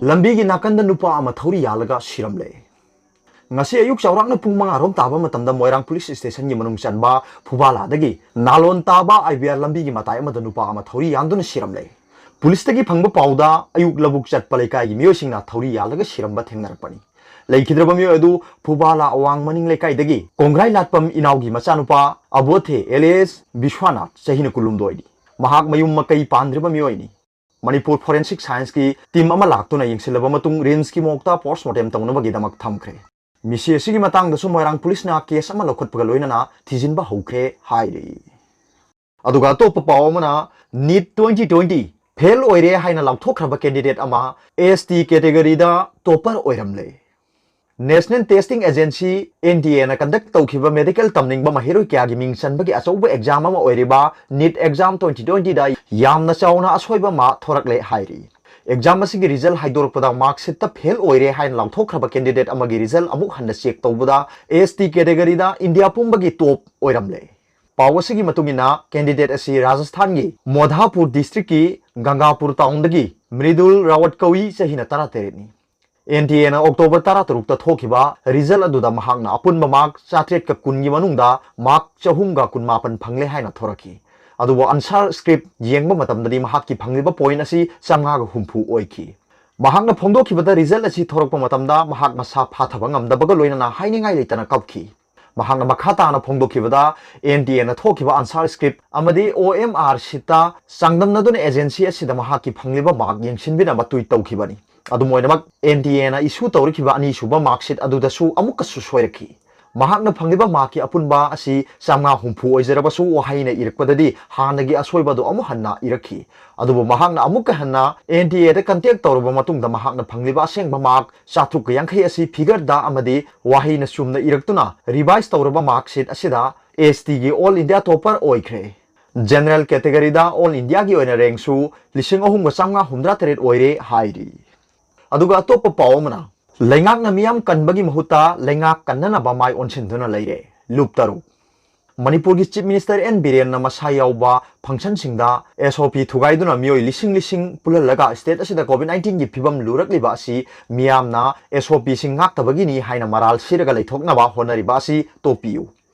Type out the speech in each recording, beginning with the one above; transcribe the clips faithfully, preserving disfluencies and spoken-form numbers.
ꯂꯝꯕꯤꯒꯤ ꯅꯥꯀꯟꯗ ꯅꯨꯄꯥ ꯑꯃ ꯊꯧꯔꯤ ꯌꯥꯜꯂꯒ ꯁꯤꯔꯝꯂꯦ꯫ ꯉꯁꯤ ꯑꯌꯨꯛ ꯆꯥꯎꯔꯥꯛꯅ ꯄꯨꯡ ꯃꯉꯥ ꯔꯣꯝ ꯇꯥꯕ ꯃꯇꯝꯗ ꯃꯣꯏꯔꯥꯡ ꯄꯨꯂꯤꯁ ꯁ꯭ꯇꯦꯁꯟꯒꯤ ꯃꯅꯨꯡ ꯆꯟꯕ ꯐꯨꯕꯥꯂꯥꯗꯒꯤ ꯅꯥꯂꯣꯟ ꯇꯥꯕ ꯑꯥꯏ ꯕꯤ ꯑꯥꯔ ꯂꯝꯕꯤꯒꯤ ꯃꯇꯥꯏ ꯑꯃꯗ ꯅꯨꯄꯥ ꯑꯃ ꯊꯧꯔꯤ ꯌꯥꯟꯗꯨꯅ ꯁꯤꯔꯝꯂꯦ꯫ ꯄꯨꯂꯤꯁꯇꯒꯤ ꯐꯪꯕ ꯄꯥꯎꯗ ꯑꯌꯨꯛ ꯂꯧꯕꯨꯛ ꯆꯠꯄ ꯂꯩꯀꯥꯏꯒꯤ ꯃꯤꯑꯣꯏꯁꯤꯡꯅ ꯊꯧꯔꯤ ꯌꯥꯜꯂꯒ ꯁꯤꯔꯝꯕ ꯊꯦꯡꯅꯔꯛꯄꯅꯤ꯫ ꯂꯩꯈꯤꯗ꯭ꯔꯕ ꯃꯤꯑꯣꯏ ꯑꯗꯨ ꯐꯨꯕꯥꯂꯥ ꯑꯋꯥꯡ ꯃꯅꯤꯡ ꯂꯩꯀꯥꯏꯗꯒꯤ ꯀꯣꯡꯒ꯭ꯔꯥꯏ ꯂꯥꯠꯄꯝ ꯏꯅꯥꯎꯒꯤ ꯃꯆꯥꯅꯨꯄꯥ ꯑꯕꯣꯊꯦ ꯑꯦꯂꯤꯌꯥꯁ ꯕꯤꯁ꯭ꯋꯥꯅꯥꯊ, ꯆꯍꯤꯅ ꯀꯨꯟꯍꯨꯝꯗꯣꯏꯅꯤ꯫ ꯃꯍꯥꯛ ꯃꯌꯨꯝ ꯃꯀꯩ ꯄꯥꯟꯗ꯭ꯔꯤꯕ ꯃꯤꯑꯣꯏꯅꯤ꯫ ꯃꯅꯤꯄꯨꯔ ꯐꯣꯔꯦꯟꯁꯤꯛ ꯁꯥꯏꯟꯁꯀꯤ ꯇꯤꯝ ꯑꯃ ꯂꯥꯛꯇꯨꯅ ꯌꯦꯡꯁꯤꯜꯂꯕ ꯃꯇꯨꯡ ꯔꯤꯝꯁꯀꯤ ꯃꯣꯛꯇ ꯄꯣꯁꯃꯣꯔꯇꯦꯝ ꯇꯧꯅꯕꯒꯤꯗꯃꯛ ꯊꯝꯈ꯭ꯔꯦ꯫ ꯃꯤꯁꯤ ꯑꯁꯤꯒꯤ ꯃꯇꯥꯡꯗꯁꯨ ꯃꯣꯏꯔꯥꯡ ꯄꯨꯂꯤꯁꯅ ꯀꯦꯁ ꯑꯃ ꯂꯧꯈꯠꯄꯒ ꯂꯣꯏꯅꯅ ꯊꯤꯖꯤꯟꯕ ꯍꯧꯈ꯭ꯔꯦ ꯍꯥꯏꯔꯤ꯫ ꯑꯗꯨꯒ ꯑꯇꯣꯞꯄ ꯄꯥꯎ ꯑꯃꯅ, ꯅꯤꯠ ꯇ꯭ꯋꯦꯟꯇꯤ ꯇ꯭ꯋꯦꯟꯇꯤ ꯐꯦꯜ ꯑꯣꯏꯔꯦ ꯍꯥꯏꯅ ꯂꯥꯎꯊꯣꯛꯈ꯭ꯔꯕ ꯀꯦꯟꯗꯤꯗꯦꯠ ꯑꯃ ꯑꯦꯁ ꯇꯤ ꯀꯦꯇꯦꯒꯣꯔꯤꯗ ꯇꯣꯄꯔ ꯑꯣꯏꯔꯝꯂꯦ꯫ National Testing Agency, N T A conduct ꯇꯧꯈꯤꯕ ꯃꯦꯗꯤꯀꯦꯜ ꯇꯝꯅꯤꯡꯕ ꯃꯍꯩꯔꯣꯏ ꯀꯌꯥꯒꯤ ꯃꯤꯡ ꯆꯟꯕꯒꯤ ꯑꯆꯧꯕ ꯑꯦꯛꯖꯥꯝ ꯑꯃ ꯑꯣꯏꯔꯤꯕ ꯅꯤꯠ ꯑꯦꯛꯖꯥꯝ ꯇ꯭ꯋꯦꯟꯇꯤ ꯇ꯭ꯋꯦꯟꯇꯤꯗ ꯌꯥꯝꯅ ꯆꯥꯎꯅ ꯑꯁꯣꯏꯕ ꯑꯃ ꯊꯣꯔꯛꯂꯦ ꯍꯥꯏꯔꯤ꯫ ꯑꯦꯛꯖꯥꯝ ꯑꯁꯤꯒꯤ ꯔꯤꯖꯜ ꯍꯥꯏꯗꯣꯔꯛꯄꯗ ꯃꯥꯔꯛꯁꯤꯠꯇ ꯐꯦꯜ ꯑꯣꯏꯔꯦ ꯍꯥꯏꯅ ꯂꯥꯎꯊꯣꯛꯈ꯭ꯔꯕ ꯀꯦꯟꯗꯤꯗꯦꯠ ꯑꯃꯒꯤ ꯔꯤꯖꯜ ꯑꯃꯨꯛ ꯍꯟꯅ ꯆꯦꯛ ꯇꯧꯕꯗ ꯑꯦꯁ ꯇꯤ ꯀꯦꯇꯦꯒꯣꯔꯤꯗ ꯏꯟꯗꯤꯌꯥ ꯄꯨꯝꯕꯒꯤ ꯇꯣꯞ ꯑꯣꯏꯔꯝꯂꯦ꯫ ꯄꯥꯎ ꯑꯁꯤꯒꯤ ꯃꯇꯨꯡ ꯏꯟꯅ, ꯀꯦꯟꯗꯤꯗꯦꯠ ꯑꯁꯤ ꯔꯥꯖꯁꯊꯥꯟꯒꯤ ꯃꯣꯙꯥꯄꯨꯔ ꯗꯤꯁꯇ꯭ꯔꯤꯛꯀꯤ ꯒꯪꯒꯥꯄꯨꯔ ꯇꯥꯎꯟꯗꯒꯤ ꯃ꯭ꯔꯤꯗꯨꯜ ꯔꯥꯋꯠ ꯀꯧꯏ, ꯆꯍꯤꯅ ꯇꯔꯥꯇꯔꯦꯠꯅꯤ꯫ ꯑꯦꯟ ꯇꯤ ꯑꯦꯅ ꯑꯣꯛꯇꯣꯕꯔ ꯇꯔꯥꯇꯔꯨꯛꯇ ꯊꯣꯛꯈꯤꯕ ꯔꯤꯖꯜ ꯑꯗꯨꯗ ꯃꯍꯥꯛꯅ ꯑꯄꯨꯟꯕ ꯃꯥꯔꯛ ꯆꯥꯇ꯭ꯔꯦꯠꯀ ꯀꯨꯟꯒꯤ ꯃꯅꯨꯡꯗ ꯃꯥꯔꯛ ꯆꯍꯨꯝꯒ ꯀꯨꯟꯃꯥꯄꯟ ꯐꯪꯂꯦ ꯍꯥꯏꯅ ꯊꯣꯔꯛꯈꯤ꯫ ꯑꯗꯨꯕꯨ ꯑꯟꯁꯥꯔ ꯁ꯭ꯀ꯭ꯔꯤꯞ ꯌꯦꯡꯕ ꯃꯇꯝꯗꯗꯤ ꯃꯍꯥꯛꯀꯤ ꯐꯪꯂꯤꯕ ꯄꯣꯏꯟ ꯑꯁꯤ ꯆꯥꯝꯃꯉꯥꯒ ꯍꯨꯝꯐꯨ ꯑꯣꯏꯈꯤ꯫ ꯃꯍꯥꯛꯅ ꯐꯣꯡꯗꯣꯛꯈꯤꯕꯗ ꯔꯤꯖꯜ ꯑꯁꯤ ꯊꯣꯔꯛꯄ ꯃꯇꯝꯗ ꯃꯍꯥꯛ ꯃꯁꯥ ꯐꯥꯊꯕ ꯉꯝꯗꯕꯒ ꯂꯣꯏꯅꯅ ꯍꯥꯏꯅꯤꯡꯉꯥꯏ ꯂꯩꯇꯅ ꯀꯞꯈꯤ꯫ ꯃꯍꯥꯛꯅ ꯃꯈꯥ ꯇꯥꯅ ꯐꯣꯡꯗꯣꯛꯈꯤꯕꯗ, ꯑꯦꯟ ꯇꯤ ꯑꯦꯅ ꯊꯣꯛꯈꯤꯕ ꯑꯟꯁꯥꯔ ꯁ꯭ꯀ꯭ꯔꯤꯞ ꯑꯃꯗꯤ ꯑꯣ ꯑꯦꯝ ꯑꯥꯔ ꯁꯤꯠꯇ ꯆꯥꯡꯗꯝꯅꯗꯨꯅ ꯑꯦꯖꯦꯟꯁꯤ ꯑꯁꯤꯗ ꯃꯍꯥꯛꯀꯤ ꯐꯪꯂꯤꯕ ꯃꯥꯔꯛ ꯌꯦꯡꯁꯤꯟꯕꯤꯅꯕ ꯇ꯭ꯋꯤꯠ ꯇꯧꯈꯤꯕꯅꯤ꯫ ꯑꯗꯨꯝ ꯑꯣꯏꯅꯃꯛ, ꯑꯦꯟ ꯇꯤ ꯑꯦꯅ ꯏꯁꯨ ꯇꯧꯔꯛꯈꯤꯕ ꯑꯅꯤꯁꯨꯕ ꯃꯥꯔꯛꯁꯤꯠ ꯑꯗꯨꯗꯁꯨ ꯑꯃꯨꯛꯀꯁꯨ ꯁꯣꯏꯔꯛꯈꯤ꯫ ꯃꯍꯥꯛꯅ ꯐꯪꯂꯤꯕ ꯃꯥꯔꯛꯀꯤ ꯑꯄꯨꯟꯕ ꯑꯁꯤ ꯆꯥꯝꯃꯉꯥ ꯍꯨꯝꯐꯨ ꯑꯣꯏꯖꯔꯕꯁꯨ, ꯋꯥꯍꯩꯅ ꯏꯔꯛꯄꯗꯗꯤ ꯍꯥꯟꯅꯒꯤ ꯑꯁꯣꯏꯕ ꯑꯗꯨ ꯑꯃꯨꯛ ꯍꯟꯅ ꯏꯔꯛꯈꯤ꯫ ꯑꯗꯨꯕꯨ ꯃꯍꯥꯛꯅ ꯑꯃꯨꯛꯀ ꯍꯟꯅ ꯑꯦꯟ ꯇꯤ ꯑꯦꯗ ꯀꯟꯇꯦꯛ ꯇꯧꯔꯕ ꯃꯇꯨꯡꯗ ꯃꯍꯥꯛꯅ ꯐꯪꯂꯤꯕ ꯑꯁꯦꯡꯕ ꯃꯥꯔꯛ ꯆꯥꯇ꯭ꯔꯨꯛꯀ ꯌꯥꯡꯈꯩ ꯑꯁꯤ ꯐꯤꯒꯔꯗ ꯑꯃꯗꯤ ꯋꯥꯍꯩꯅ ꯆꯨꯝꯅ ꯏꯔꯛꯇꯨꯅ ꯔꯤꯚꯥꯏꯁ ꯇꯧꯔꯕ ꯃꯥꯔꯛꯁꯤꯠ ꯑꯁꯤꯗ ꯑꯦꯁ ꯇꯤꯒꯤ ꯑꯣꯜ ꯏꯟꯗꯤꯌꯥ ꯇꯣꯄꯔ ꯑꯣꯏꯈ꯭ꯔꯦ꯫ ꯖꯦꯅꯔꯦꯜ ꯀꯦꯇꯦꯒꯣꯔꯤꯗ ꯑꯣꯜ ꯏꯟꯗꯤꯌꯥꯒꯤ ꯑꯣꯏꯅ ꯔꯦꯡꯁꯨ ꯂꯤꯁꯤꯡ ꯑꯍꯨꯝꯒ ꯆꯥꯝꯃꯉꯥ ꯍꯨꯝꯗ꯭ꯔꯥ ꯇꯔꯦꯠ ꯑꯣꯏꯔꯦ ꯍꯥꯏꯔꯤ꯫ ꯑꯗꯨꯒ ꯑꯇꯣꯞꯄ ꯄꯥꯎ ꯑꯃꯅ, ꯂꯩꯉꯥꯛꯅ ꯃꯤꯌꯥꯝ ꯀꯟꯕꯒꯤ ꯃꯍꯨꯠꯇ ꯂꯩꯉꯥꯛ ꯀꯟꯅꯅꯕ ꯃꯥꯏ ꯑꯣꯟꯁꯤꯟꯗꯨꯅ ꯂꯩꯔꯦ꯫ ꯂꯨꯞ ꯇꯔꯨꯛ꯫ ꯃꯅꯤꯄꯨꯔꯒꯤ Chief Minister N ꯕꯤꯔꯦꯟꯅ ꯃꯁꯥ ꯌꯥꯎꯕ functionꯁꯤꯡꯗ S O P ꯊꯨꯒꯥꯏꯗꯨꯅ ꯃꯤꯑꯣꯏ ꯂꯤꯁꯤꯡ ꯂꯤꯁꯤꯡ ꯄꯨꯜꯍꯜꯂꯒ state ꯑꯁꯤꯗ COVID nineteenꯒꯤ ꯐꯤꯕꯝ ꯂꯨꯔꯛꯂꯤꯕ ꯑꯁꯤ ꯃꯤꯌꯥꯝꯅ S O Pꯁꯤꯡ ꯉꯥꯛꯇꯕꯒꯤꯅꯤ ꯍꯥꯏꯅ ꯃꯔꯥꯜ ꯁꯤꯔꯒ ꯂꯩꯊꯣꯛꯅꯕ ꯍꯣꯠꯅꯔꯤꯕ ꯑꯁꯤ ꯇꯣꯛꯄꯤꯌꯨ꯫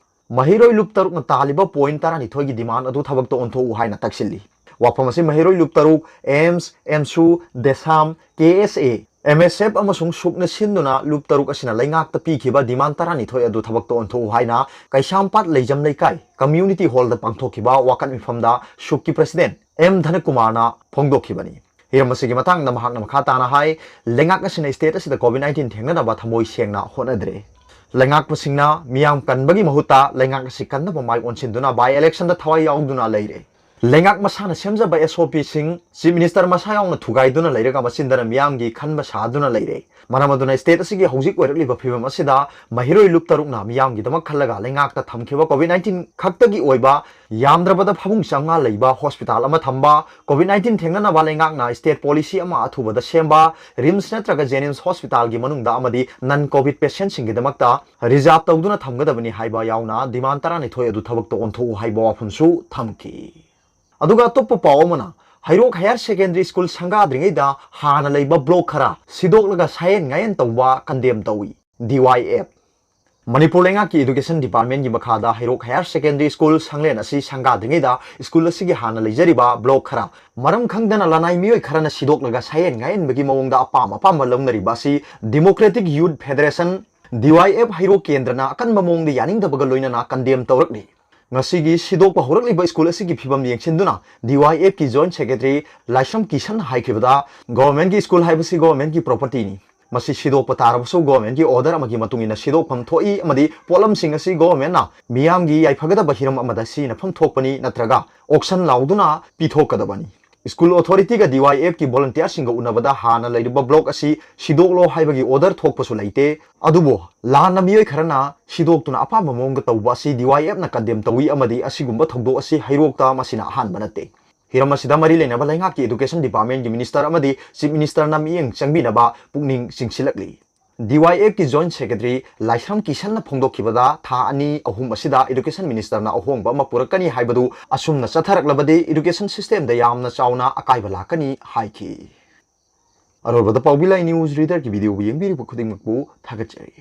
ꯃꯍꯩꯔꯣꯏ ꯂꯨꯞ ꯇꯔꯨꯛꯅ ꯇꯥꯜꯂꯤꯕ point ꯇꯔꯥꯅꯤꯊꯣꯏꯒꯤ demand ꯑꯗꯨ ꯊꯕꯛꯇ ꯑꯣꯟꯊꯣꯛꯎ ꯍꯥꯏꯅ ꯇꯛꯁꯤꯜꯂꯤ꯫ ꯋꯥꯐꯝ ꯑꯁꯤ ꯃꯍꯩꯔꯣꯏ ꯂꯨꯞ ꯇꯔꯨꯛ, AIMS, AMSU, DESAM, K S A, M S F ꯑꯃꯁꯨꯡ ꯁꯨꯛꯅ ꯁꯤꯟꯗꯨꯅ ꯂꯨꯞ ꯇꯔꯨꯛ ꯑꯁꯤꯅ ꯂꯩꯉꯥꯛꯇ ꯄꯤꯈꯤꯕ demand ꯇꯔꯥꯅꯤꯊꯣꯏ ꯑꯗꯨ ꯊꯕꯛꯇ ꯑꯣꯟꯊꯣꯛꯎ ꯍꯥꯏꯅ ꯀꯩꯁꯥꯝꯄꯥꯠ ꯂꯩꯖꯝ ꯂꯩꯀꯥꯏ community hallꯗ ꯄꯥꯡꯊꯣꯛꯈꯤꯕ ꯋꯥꯀꯠ ꯃꯤꯐꯝꯗ ꯁꯨꯛꯀꯤ president M ꯙꯅꯀꯨꯃꯥꯔꯅ ꯐꯣꯡꯗꯣꯛꯈꯤꯕꯅꯤ꯫ ꯍꯤꯔꯝ ꯑꯁꯤꯒꯤ ꯃꯇꯥꯡꯗ ꯃꯍꯥꯛꯅ ꯃꯈꯥ ꯇꯥꯅ ꯍꯥꯏ, ꯂꯩꯉꯥꯛ ꯑꯁꯤꯅ state ꯑꯁꯤꯗ COVID nineteen ꯊꯦꯡꯅꯅꯕ ꯊꯃꯣꯏ ꯁꯦꯡꯅ ꯍꯣꯠꯅꯗ꯭ꯔꯦ꯫ ꯂꯩꯉꯥꯛꯄꯁꯤꯡꯅ ꯃꯤꯌꯥꯝ ꯀꯟꯕꯒꯤ ꯃꯍꯨꯠꯇ ꯂꯩꯉꯥꯛ ꯑꯁꯤ ꯀꯟꯅꯕ ꯃꯥꯏ ꯑꯣꯟꯁꯤꯟꯗꯨꯅ by electionꯗ ꯊꯋꯥꯏ ꯌꯥꯎꯗꯨꯅ ꯂꯩꯔꯦ꯫ ꯂꯩꯉꯥꯛ ꯃꯁꯥꯅ ꯁꯦꯝꯖꯕ S O Pꯁꯤꯡ Chief Minister ꯃꯁꯥ ꯌꯥꯎꯅ ꯊꯨꯒꯥꯏꯗꯨꯅ ꯂꯩꯔꯒ ꯃꯆꯤꯟꯗꯅ ꯃꯤꯌꯥꯝꯒꯤ ꯈꯟꯕ ꯁꯥꯗꯨꯅ ꯂꯩꯔꯦ꯫ ꯃꯔꯝ ꯑꯗꯨꯅ state ꯑꯁꯤꯒꯤ ꯍꯧꯖꯤꯛ ꯑꯣꯏꯔꯛꯂꯤꯕ ꯐꯤꯕꯝ ꯑꯁꯤꯗ ꯃꯍꯩꯔꯣꯏ ꯂꯨꯞ ꯇꯔꯨꯛꯅ ꯃꯤꯌꯥꯝꯒꯤꯗꯃꯛ ꯈꯜꯂꯒ ꯂꯩꯉꯥꯛꯇ ꯊꯝꯈꯤꯕ COVID nineteen ꯈꯛꯇꯒꯤ ꯑꯣꯏꯕ ꯌꯥꯝꯗ꯭ꯔꯕꯗ ꯐꯃꯨꯡ ꯆꯥꯝꯃꯉꯥ ꯂꯩꯕ hospital ꯑꯃ ꯊꯝꯕ, COVID nineteen ꯊꯦꯡꯅꯅꯕ ꯂꯩꯉꯥꯛꯅ state policy ꯑꯃ ꯑꯊꯨꯕꯗ ꯁꯦꯝꯕ, RIMS ꯅꯠꯇ꯭ꯔꯒ JNIMS hospitalꯒꯤ ꯃꯅꯨꯡꯗ ꯑꯃꯗꯤ non COVID patientꯁꯤꯡꯒꯤꯗꯃꯛꯇ reserve ꯇꯧꯗꯨꯅ ꯊꯝꯒꯗꯕꯅꯤ ꯍꯥꯏꯕ ꯌꯥꯎꯅ demand ꯇꯔꯥꯅꯤꯊꯣꯏ ꯑꯗꯨ ꯊꯕꯛꯇ ꯑꯣꯟꯊꯣꯛꯎ ꯍꯥꯏꯕ ꯋꯥꯐꯝꯁꯨ ꯊꯝꯈꯤ꯫ ꯑꯗꯨꯒ ꯑꯇꯣꯞꯄ ꯄꯥꯎ ꯑꯃꯅ, ꯍꯩꯔꯣꯛ Higher Secondary School ꯁꯪꯒꯥꯗ꯭ꯔꯤꯉꯩꯗ ꯍꯥꯟꯅ ꯂꯩꯕ block ꯈꯔ ꯁꯤꯗꯣꯛꯂꯒ ꯁꯥꯌꯦꯟ ꯉꯥꯌꯦꯟ ꯇꯧꯕ condemn ꯇꯧꯏ꯫ D Y F꯫ ꯃꯅꯤꯄꯨꯔ ꯂꯩꯉꯥꯛꯀꯤ Education Departmentꯀꯤ ꯃꯈꯥꯗ ꯍꯩꯔꯣꯛ Higher Secondary School ꯁꯪꯂꯦꯟ ꯑꯁꯤ ꯁꯪꯒꯥꯗ꯭ꯔꯤꯉꯩꯗ school ꯑꯁꯤꯒꯤ ꯍꯥꯟꯅ ꯂꯩꯖꯔꯤꯕ block ꯈꯔ ꯃꯔꯝ ꯈꯪꯗꯅ ꯂꯅꯥꯏ ꯃꯤꯑꯣꯏ ꯈꯔꯅ ꯁꯤꯗꯣꯛꯂꯒ ꯁꯥꯌꯦꯟ ꯉꯥꯌꯦꯟꯕꯒꯤ ꯃꯑꯣꯡꯗ ꯑꯄꯥꯝ ꯑꯄꯥꯝꯕ ꯂꯧꯅꯔꯤꯕ ꯑꯁꯤ Democratic Youth Federation, D Y F ꯍꯩꯔꯣꯛ ꯀꯦꯟꯗ꯭ꯔꯅ ꯑꯀꯟꯕ ꯃꯑꯣꯡꯗ ꯌꯥꯅꯤꯡꯗꯕꯒ ꯂꯣꯏꯅꯅ condemn ꯇꯧꯔꯛꯂꯤ꯫ ꯉꯁꯤꯒꯤ ꯁꯤꯗꯣꯛꯄ ꯍꯧꯔꯛꯂꯤꯕ school ꯑꯁꯤꯒꯤ ꯐꯤꯕꯝ ꯌꯦꯡꯁꯤꯟꯗꯨꯅ D Y Fꯀꯤ Joint Secretary ꯂꯥꯏꯁ꯭ꯔꯝ ꯀꯤꯁꯟꯅ ꯍꯥꯏꯈꯤꯕꯗ, governmentꯀꯤ school ꯍꯥꯏꯕꯁꯤ governmentꯀꯤ propertyꯅꯤ꯫ ꯃꯁꯤ ꯁꯤꯗꯣꯛꯄ ꯇꯥꯔꯕꯁꯨ governmentꯀꯤ order ꯑꯃꯒꯤ ꯃꯇꯨꯡ ꯏꯟꯅ ꯁꯤꯗꯣꯛꯐꯝ ꯊꯣꯛꯏ ꯑꯃꯗꯤ ꯄꯣꯠꯂꯝꯁꯤꯡ ꯑꯁꯤ governmentꯅ ꯃꯤꯌꯥꯝꯒꯤ ꯌꯥꯏꯐꯒꯗꯕ ꯍꯤꯔꯝ ꯑꯃꯗ ꯁꯤꯖꯤꯟꯅꯐꯝ ꯊꯣꯛꯄꯅꯤ ꯅꯠꯇ꯭ꯔꯒ auction ꯂꯥꯎꯗꯨꯅ ꯄꯤꯊꯣꯛꯀꯗꯕꯅꯤ꯫ School authorityꯒ D Y Fꯀꯤ volunteerꯁꯤꯡꯒ ꯎꯅꯕꯗ ꯍꯥꯟꯅ ꯂꯩꯔꯤꯕ block ꯑꯁꯤ ꯁꯤꯗꯣꯛꯂꯣ ꯍꯥꯏꯕꯒꯤ order ꯊꯣꯛꯄꯁꯨ ꯂꯩꯇꯦ꯫ ꯑꯗꯨꯕꯨ ꯂꯥꯟꯅ ꯃꯤꯑꯣꯏ ꯈꯔꯅ ꯁꯤꯗꯣꯛꯇꯨꯅ ꯑꯄꯥꯝꯕ ꯃꯑꯣꯡꯗ ꯇꯧꯕ ꯑꯁꯤ D Y Fꯅ condemn ꯇꯧꯏ ꯑꯃꯗꯤ ꯑꯁꯤꯒꯨꯝꯕ ꯊꯧꯗꯣꯛ ꯑꯁꯤ ꯍꯩꯔꯣꯛꯇ ꯃꯁꯤꯅ ꯑꯍꯥꯟꯕ ꯅꯠꯇꯦ꯫ ꯍꯤꯔꯝ ꯑꯁꯤꯗ ꯃꯔꯤ ꯂꯩꯅꯕ ꯂꯩꯉꯥꯛꯀꯤ Education Departmentꯀꯤ minister ꯑꯃꯗꯤ Chief Ministerꯅ ꯃꯤꯠꯌꯦꯡ ꯆꯪꯕꯤꯅꯕ ꯄꯨꯛꯅꯤꯡ ꯆꯤꯡꯁꯤꯜꯂꯛꯂꯤ꯫ DYFꯀꯤ Joint Secretary ꯂꯥꯏꯁ꯭ꯔꯝ ꯀꯤꯁꯟꯅ ꯐꯣꯡꯗꯣꯛꯈꯤꯕꯗ, ꯊꯥ ꯑꯅꯤ ꯑꯍꯨꯝ ꯑꯁꯤꯗ Education Ministerꯅ ꯑꯍꯣꯡꯕ ꯑꯃ ꯄꯨꯔꯛꯀꯅꯤ ꯍꯥꯏꯕꯗꯨ ꯑꯁꯨꯝꯅ ꯆꯠꯊꯔꯛꯂꯕꯗꯤ Education systemꯗ ꯌꯥꯝꯅ ꯆꯥꯎꯅ ꯑꯀꯥꯏꯕ ꯂꯥꯛꯀꯅꯤ ꯍꯥꯏꯈꯤ꯫ ꯑꯔꯣꯏꯕꯗ ꯄꯥꯎꯕꯤ ꯂꯥꯏ News Readerꯒꯤ videoꯕꯨ ꯌꯦꯡꯕꯤꯔꯤꯕ ꯈꯨꯗꯤꯡꯃꯛꯄꯨ ꯊꯥꯒꯠꯆꯔꯤ꯫